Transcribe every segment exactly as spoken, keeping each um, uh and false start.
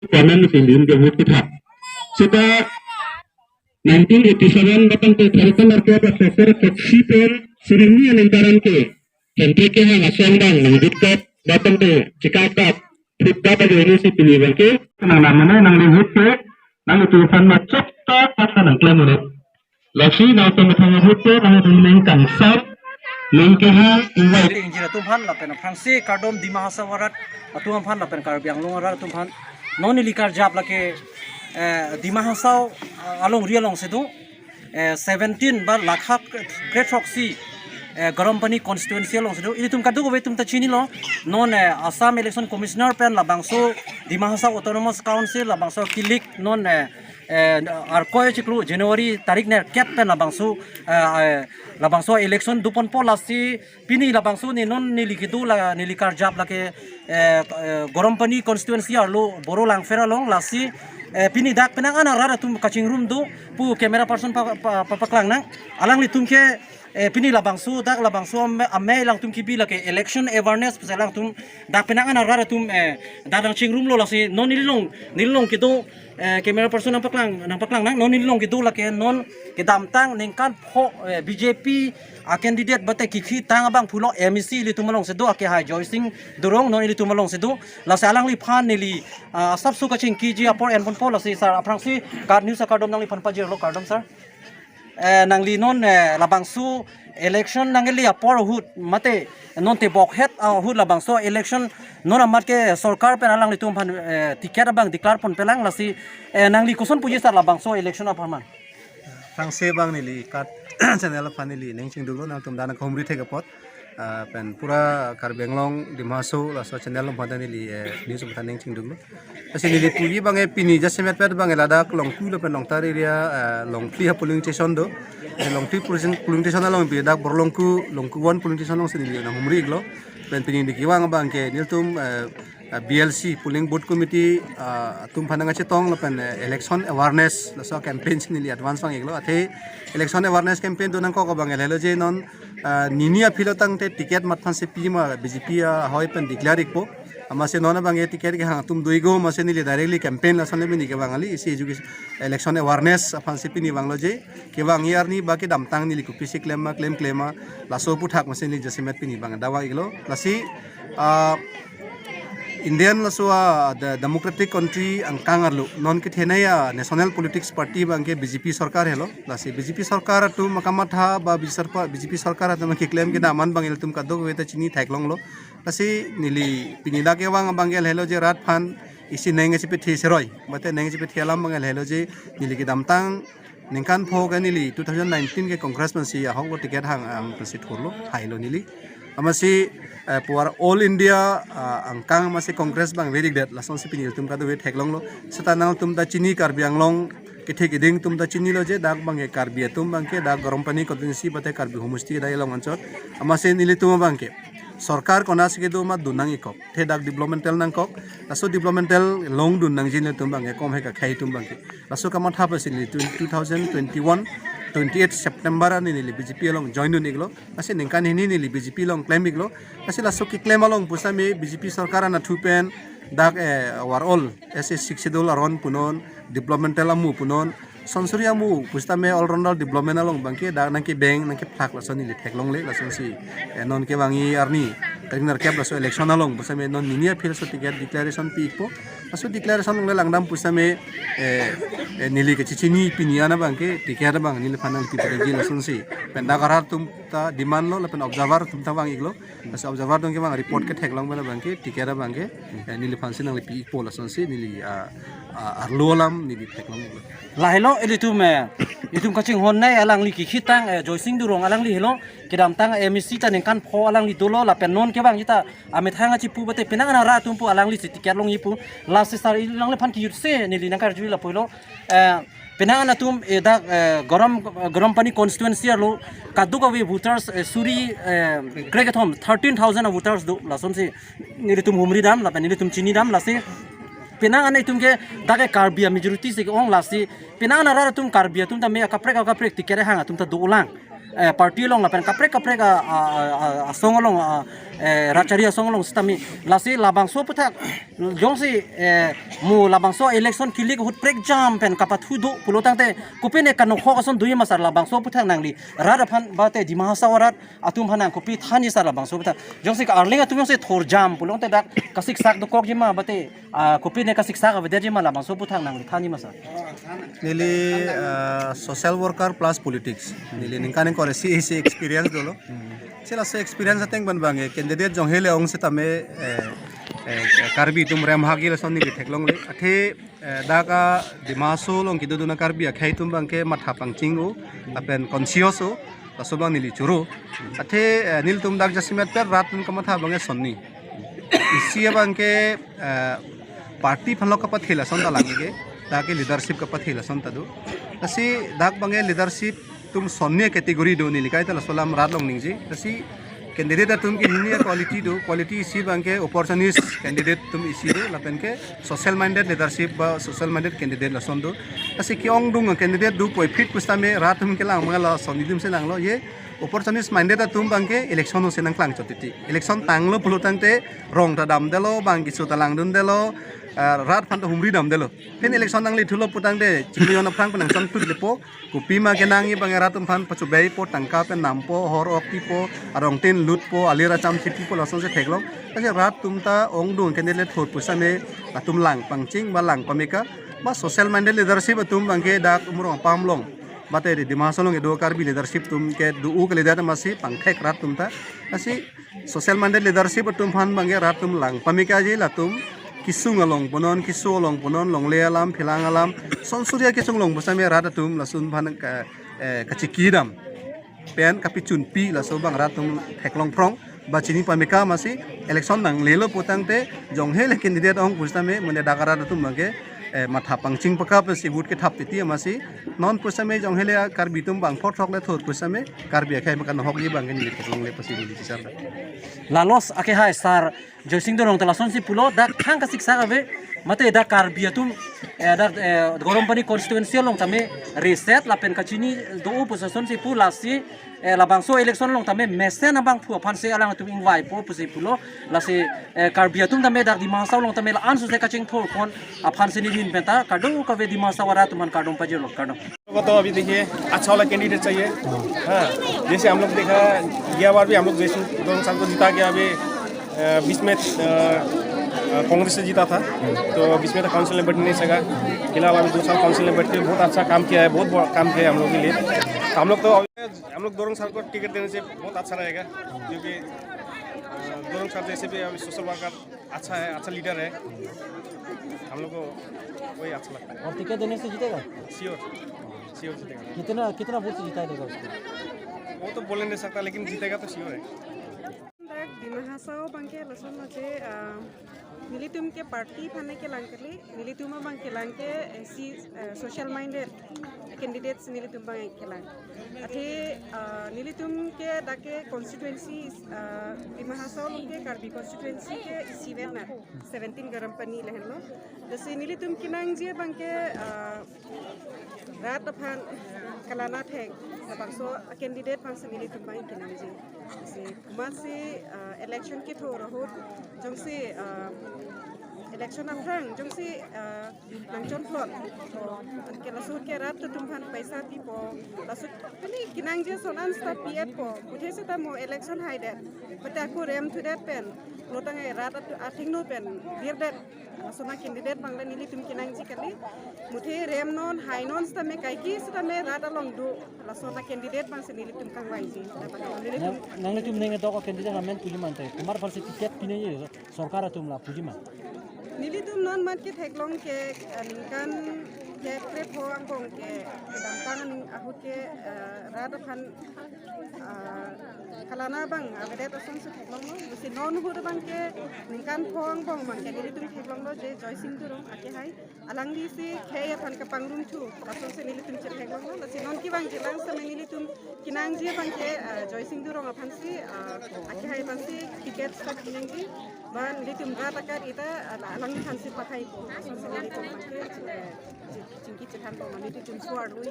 Kanan sindin ke vote kita. Seta nineteen eighty seven batang ke Tharikan Arkep Professor Foxy pen suri hini aningkaran ke Hemprek kehang asong abang nangdikkat batang ke chikakap phutda ta jono si pini abang ke nang namane nang lihut ke nang itu san ma chokta kata nang klem ulit. Lasi nang tong thang ahut ke nang itu neng kangsam neng kehang invite. Ingjir atum aphan lapen aphrangsi kardom Dima Hasao arat atum aphan lapen Karbi Anglong arat atum aphan. Non neli karjap lake, eh, Dima Hasao, eh, alongri alongsi do, eh, seventeen ba lakha grade throksi, eh, Garampani constituency alongsi do. Ilitum kadokave atum ta chinilo. Non, eh, Assam Election Commissioner pen labangso Dima Hasao Autonomous Council labangso kilik non, eh, eh, arkoi chiklo January tarik nerkep pen labangso, eh, eh, labangso election doponpo. Lasi pini labangso ne non neli kedo la neli karjap lake, eh, eh, Garampani constituency arlo Boro Langpher along. Lasi, eh, pini dak penang an arat atum kachingrum do pu camera person pa, pa, pa, paklang nang. Alanglitum ke, eh, pini labangso dak labangso ame, ame alangtum kebi lake election awareness pusi alangtum dak penang an arat atum, eh, dak nangchingrumlo. Lasi non neli along neli along kedo, eh, camera person nangpaklang nangpaklang nang. Non neli along kedo lake non kedamtang ningkan pho, eh, B J P a candidate bate kikhitang abang pulo M A C ilitum alongsi do, akehai Joysing Durong non ilitum alongsi do. Lasi alangliphan neli, ah, asapso kachingkiji apor enponpo. Lasi sir aphrangsi KAT News akardom nangliphan pajirlo, kardom sir. Eh, nangli non, eh, labangso election nangli apor ahut mate non tebok het ahut labangso election non amat ke sorkar pen alanglitum aphan, eh, ticket abang declare ponpelang. Lasi, eh, nangli koson puji sir labangso election apharman? Thangshe abang neli KAT channel aphan neli ning chingduklo, nangtum dana kahumri thek apot. Ah, pen pura Karbi Anglong Dima Hasao laso channel aphan ta neli, eh, news aphan ta ning chingduklo. Lasi neli puji abang, eh, pini jasemet pet abang, eh, ladak Longku lapen Longtar area, eh, Longphli ha polling station do. Eh, Longphli polling, polling station along pi dak Boro Longku, Longku one polling station alongsi neli nanghumri iklo. Pen pini neli kevang abang ke nelitum, eh, eh, B L C, Polling Booth Committee, eh, atum aphan nangchetong lapen, eh, election awareness laso campaign si neli advance vang iklo. Athe election awareness campaign do nangkok abang lahelo je non, eh, nini aphi lo tangte ticket mat aphansi pima B J P ahoi pen declare ikpo. Amatsi non abang ke ticket kehang atum do iklo, amatsi neli directly campaign lason le pini kevang kali, isi education, election awareness aphansi pini vanglo je. Kevang arni ba kedamtang neli kopisi klem ma klem klem ma laso aphuthak amatsi neli jasemet pini abang dak vang iklo. Lasi, ah, Indian laso a de-, democratic country angkang arlo non kethenei a national politics party abang ke B J P sorkar helo. Lasi B J P sorkar atum kamatha ba B J P sorkar, B J P sorkar atum keklem kedam an abang ilitum kadokave ta chini theklonglo. Lasi neli pini dak kevang abang ke lahelo je rat aphan isi neng chepethe seroi, mate neng chepethe alam abang lahelo je neli kedamtang ningkan pho ke neli two thousand nineteen ke Congress pensi ahok lo ticket hang ang pensi thurlo, hailo neli. Amatsi, eh, puar All India, ah, angkang amatsi Congress abang veri det, lasonsi pini ilitum kadokave theklonglo. Seta nangtum ta chini, Karbi Anglong kethe keding atum ta chinilo je dak abang ke Karbi atum abang ke dak Garampani constituency bate Karbi homosti kedai along anchot. Amatsi nelitum abang ke sorkar konatsi kedo ma dun nang ikok. Athe dak developmental nangkok. Laso developmental longdun nangji nelitum abang ke, kom he kakhai atum abang ke. Laso kamatha pensi neli twen-, two thousand twenty-one, twenty-eight September arni neli B J P along join dun iklo. Lasi ningkan hini neli B J P along klem iklo. Lasi laso keklem along pusitame B J P sorkar anatthu pen dak, eh, overall S C Sixth Schedule aron punon, developmental amu punon, sonsuri amu pusitame all rounder development along abang ke dak nangkebeng nangkephlak lason neli theklongle. Lasonsi, eh, non kevang arni tarik nerkep laso election along pusitame non nini aphi laso ticket declaration pi ikpo. Laso declaration along le langdam pusitame, eh, eh, neli kachechini pini an abang ke ticket abang neliphan nangpi padaji lasonsi. Pen dak arat atum ta demand lo lapen observer atum ta vang iklo. Laso observer atum kevang report ketheklong abang ke ticket abang ke, eh, neliphansi nanglepi ikpo lasonsi neli, ah, ah, arlo alam neli theklong iklo. Lahelo ilitum, eh, itum kachinghon nei alangli kikhitang, eh, Joysing Durong alangli helo kedamtang M A C ta ningkan pho alangli dolo lapen non kevang kita amethang achipu bate penang an arat atum pu alanglisi ticket longji pu. Lasi sir alangliphan kejutse neli nangkarju lapulo. Eh, penang an atum, eh, dak, eh, Garam, Garampani constituency arlo kadokave voters, eh, suri, eh, krekethom, thirteen thousand voters do lasonsi nelitum humri dam lapen nelitum chini dam. Lasi penang an itum ke dak ke Karbi a majority si ke-ong. Lasi penang an arat atum Karbi atum tame akaprek akaprek ticket hang atum ta dolang. eh, party along lapen kaprek kaprek a, a, a, a, asong along, a, eh, rachari asong along sitame, lasi labangso aputhak jongsi, eh, mo labangso election kilik ahut prekjam pen kapathu do pulo tangte, kopine kanokhok ason doji ma sir, labangso aputhak nangli rat aphan mate Dima Hasao arat atum aphan nang kopi thanji sir labangso aputhak? Jongsi ka-arleng atum jongsi thorjam pulo tangte dak kasiksak dokokji ma mate, ah, kopine kasiksak avedetji ma, labangso aputhak nangli thanji ma sir? Neli, ah, social worker plus politics. Neli ningkan ingkoi isi isi experience dolo. Si laso experience ateng pen bang, eh, candidate jonghe le ong sitame, eh, eh, Karbi atum rem hagi lason neli theklongle. Athe, eh, dak a Dima Hasao along kedodun a Karbi akhei atum bang ke matha pangching o, lapen conscious o, laso bang neli choro. Athe, eh, nelitum dak jasemet pen rat atum kamatha bang ke sonni. Isi abang ke, eh, party aphan lo kapathe lason ta lang ke, dak ke leadership kapathe lason ta do. Lasi dak bang ke leadership atum sonni category do, neli kaita laso alam rat along ningje. Lasi candidate atum ke hini quality do, quality isi bang ke opportunist candidate atum isi do, lapen ke social minded leadership ba social minded candidate lason do. Lasi ke-ongdung candidate do puvoiphit pusitame rat atum kelang bang la sonni adim si langlo, je opportunist minded atum bang ke election ose nangklang chot titi. Election tanglo pulo tangte rong ta damdelo, bang keso ta langdundelo, ah, rat aphan ta humri damdelo. Phin election nangle thulo pu tangte chiklo jon aphrang pen nangchon tut lepo. Kopima kenangji bang rat atum aphan pachobei po, tangka pen nampo, hor ok pipo, arong tin lutpo, alir acham chipipo, lason si theklong. Lasi rat atum ta ongdung candidate thor pusitame latum lang pangching ba lang pameka ba social minded leadership atum bang ke dak Umrong Apam along mate Dima Hasao along kedo Karbi leadership atum ke do-o kalidet amatsi pangthek rat atum ta. Lasi social minded leadership atum aphan bang ke rat atum lang pamekaji, latum kesung along punon, keso along punon, longle alam, philang alam, son suri akesung along pusitame rat atum lason aphan ka, eh, kachiki dam pen kapachunpi laso bang rat atum theklong phrong ba chini pameka amatsi election nanglelo pu tangte jonghe le candidate ong pusitame mane dak arat atum bang ke, eh, matha pangching pakap si vote kethap titi amatsi non pusitame jonghe le Karbi atum bang phot thok le thor pusitame Karbi akhei ma kanokhokji bang ke neli theklongle pusi neli chisar. Lalos akehai sir Joysing Teron ta lasonsi pulo, dak thang kasiksak ave, mate dak Karbi atum, eh, dak, eh, Garampani constituency along tame reset lapen kachini do-o pu lasonsi pu, lasi, eh, labangso election along tame mesen abangphu aphansi alangtum ingvaipo pusi pulo, lasi, eh, Karbi atum tame dak Dima Hasao along tame la-an suse kachingthur pon aphansi neli pen ta kardom kave Dima Hasao arat atum aphan kardom pajirlo, kardom. को तो अभी देखिए, अच्छा वाला कैंडिडेट चाहिए। हाँ, जैसे हम लोग देखा, गया बार भी हम लोग जयसिंह दोरंग साहब को जिता के अभी, अ, बीच में, अ, अ, कांग्रेस से जीता था, तो बीच में तो काउंसिल में बैठ नहीं सका। फिलहाल अभी दो साल काउंसिल में बैठ के बहुत अच्छा काम किया है, बहुत बड़ा काम किया है हम लोग के लिए। तो हम लोग तो, हम लोग दोरंग साहब को टिकट देने से बहुत अच्छा रहेगा, क्योंकि, अ, दोरंग साहब जैसे भी अभी सोशल वर्कर अच्छा है, अच्छा लीडर है, हम लोग को वही अच्छा लगता है। और टिकट देने से जीतेगा? श्योर, श्योर जीतेगा। कितना, कितना वोट से जिताई देगा उसको? वो तो बोल नहीं सकता, लेकिन जीतेगा तो श्योर है। Dak Dima Hasao abang ke lason lo je, ah, nelitum ke party aphan kelang kali, nelitum abang kelang ke, eh, si, eh, social minded candidates nelitum abang kelang. Athe, ah, nelitum ke dak ke constituency, ah, Dima Hasao along ke Karbi constituency ke isi ven na, seventeen Garampani lahenlo. Lasi nelitum kenangji abang ke, ah, rat aphan kalang atheng, labangso candidate aphansi nelitum abang kenangji. Lasi komatsi, ah, election kethur ahut jongsi, ah, election aphrang jongsi, ah, nangchonplot, anke laso ke rat atum aphan paisa pipo, laso pini kenangji ason an seta pi-etpo, muthe seta mo election haidet, mate ako remthudet pen, pulo tangte rat atu athengno pen virdet, lason a candidate abang le nelitum kenangji kali, muthe remnon, hainon seta me kaike seta me rat along do, lason a candidate abangsi nelitum kangvaiji. Nang, nelitum nanglitum neng tok a candidate amen puji mante, komat aphansi ticket piniji sorkar atum la puji ma? Nelitum non mat ketheklong ke, eh, ningkan ke krepho angbong ke kedamtang ahut ke, eh, rat aphan, eh, kalang abang avedet asonsi theklonglo. Lasi non ahut abang ke ningkan pho angbong abang ke nelitum theklonglo je Joysing Teron akehai. Alanglisi khei aphan kapangrumthu asonsi nelitum chetheklonglo. Lasi non kevangjilang seta nelitum kenangji abang ke, ah, Joysing Teron aphansi, ah, akehai aphansi ticket seta kenangji. Ba nelitum rat akai ta, ah, alangli aphansi pathaipo asonsi nelitum abang ke, eh, chingki chethanpo, nelitum suar lui.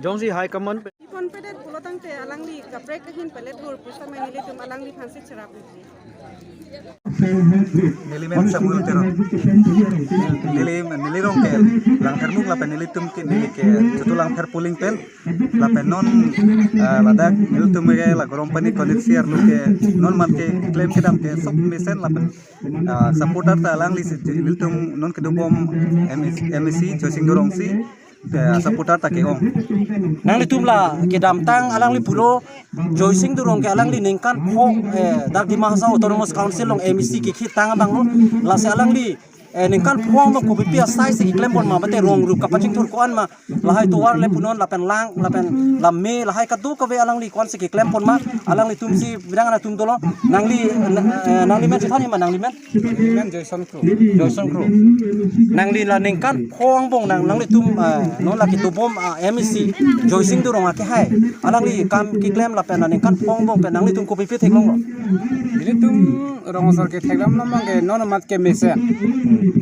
Jongsi high command pen. Confident pulo tang Te alangli kaprek ahin palet lur pusitame nelitum alangliphan si cherap. Neli men Samuel Teron. Neli, neli rong ke Langphermukh lapen nelitum ke neli ke Chotu Langpher polling pen lapen non, eh, ladak nelitum ke la Garampani constituency arlo ke non amat keklem kedam ke sok mesen lapen, ah, supporter ta alangli si nelitum non kedobom M A C, M A C Joysing Durong si, eh, supporter ta ke-ong. Nanglitum la kedamtang alangli pulo Joysing Durong ke alangli ningkan pho, eh, dak Dima Hasao Autonomous Council along M A C kekhitang abang lo, lasi alangli, eh, ningkan pho ma kopipi asai si keklem pon ma, mate rong rup kapachingthur ko-an ma, lahai tovar le punon lapen lang lapen lam me lahai kadokave alangli ko-an si keklem pon ma, alanglitum si bidang anatum dolo. Nangli, eh, nangli men chethan ma, nangli men? Men Joyson Kro. Joyson Kro. Nangli la ningkan pho angbong nang, nanglitum, eh, non la kedobom, ah, M A C Joysing Durong akehai alangli kam keklem lapen la ningkan pho angbong pen nanglitum kopipi theklonglo? Nelitum rong asor ke theklonglo abang ke non amat ke mesen.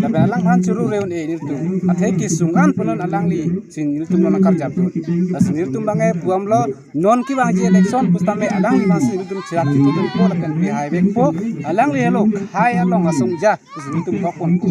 Lapen alangphan churu reun e nelitum. Athe kesung an punon alangli si nelitum non akarjap dun. Lasi nelitum abang ke puamlo non kevangji election pusitame alangliphan si nelitum cherap chitudunpo lapen pehai vekpo. Alangli helo khei along asongja si nelitum thok ponpo.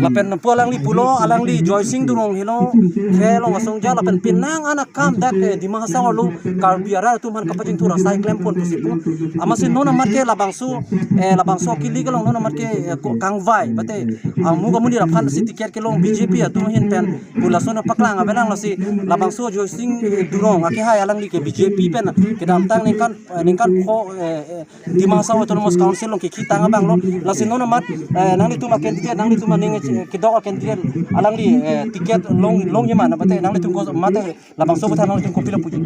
Lapen pu alangli pulo, alangli Joysing Durong helo khei along asongja lapen penang an akam dak, eh, Dima Hasao arlo Karbi arat atum aphan kapachingthur asai klem pon pusi pu. Amatsi non amat ke labangso, eh, labangso kili kelong non amat ke, eh, ko kangvai, mate, ah, amuk amonit aphan si ticket kelong B J P atum ahin pen pu lason paklang avelang, lasi labangso Joysing, eh, Durong akehai alangli ke B J P pen kedamtang ningkan, eh, ningkan pho, eh, eh, Dima Hasao Autonomous Council along kekhitang abang lo. Lasi non amat, eh, nanglitum a-candidate, nanglitum aning, eh, kedok a-candidate alangli, eh, ticket long, longji ma, mate nanglitum ko mate labangso aputhak nanglitum kopilo puji?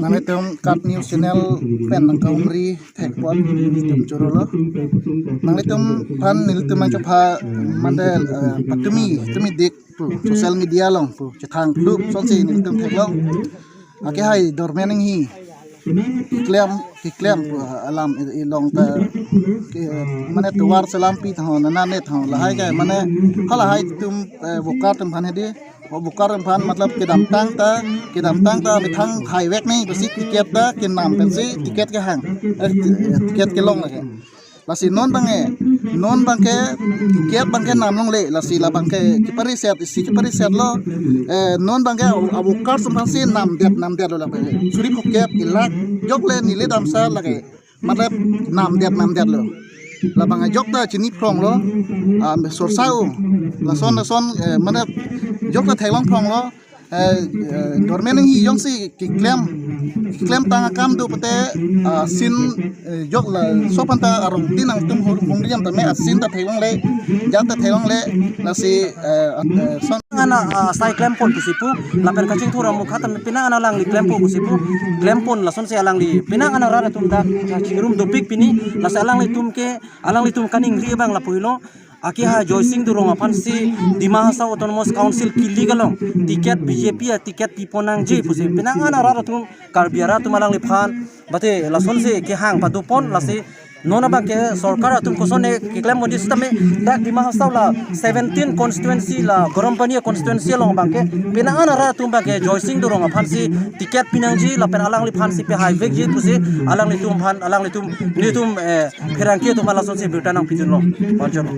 Nanglitum KAT News Channel pen nangkahumri thekpon nelitum choro lo. Nanglitum aphan nelitum nangchepha mate, eh, patumi, tumi dik pu social media along pu chethang pu sonsi nelitum theklong. Akehai Dormen Enghi keklem, keklem pu alam i-, ilong ta ke, mane tovar selampi tho, nana ne tho, lahai ke mane halahai atum, eh, voter atum aphan hedi, o voter atum aphan matlab kedamtang ta, kedamtang ta methang hai vek ni pusi ticket ta kenam pensi ticket kehang, eh, ticket kelong lake. Lasi non abang ke, non abang ke ticket abang ke nam longle, lasi labang ke kepariset, isi kepariset lo, eh, non abang ke a-, a-voter atum aphan si namdet, namdet lo labang ke. Suri phokep, ilak, jok le neli damsar lake. Matlab namdet, namdet lo. Labang ke jok ta chini phrong lo, ah, sorsa o. Lason, lason, eh, matlab jok ta theklong phrong lo, eh, eh, Dormen Enghi jongsi keklem, keklem tang akam do pute, ah, sin, eh, jok laso aphanta arong tin nangtum hur hung diam tame asin ta theklongle, jat ta theklongle, lasi, eh, at-, eh, son. Ana, ah, asai klem pon pusi pu, lapen kachingthur amukha tame penang ana alangli klem pon pusi pu, klem pon lasonsi alangli penang ana rat atum ta, ah, chingrum dopik pini, lasi alanglitum ke, alanglitum kaningri abang lapu helo. Akehai Joysing Durong aphan si Dima Hasao Autonomous Council kili kelong ticket B J P a-ticket pipon nangji pusi penang ana rat atum Karbi arat atum alangliphan mate lasonsi kehang padopon, lasi non abang ke sorkar atum kosonne keklem ponji sitame dak Dima Hasao la seventeen constituency la Garampani constituency along abang ke penang ana rat atum abang ke Joysing Durong aphan si ticket pinangji lapen alangliphan si pehai vekji pusi alanglitum aphan, alanglitum, nelitum, eh, pherangke atum aphan lasonsi birta nangpidunlo. Pancham.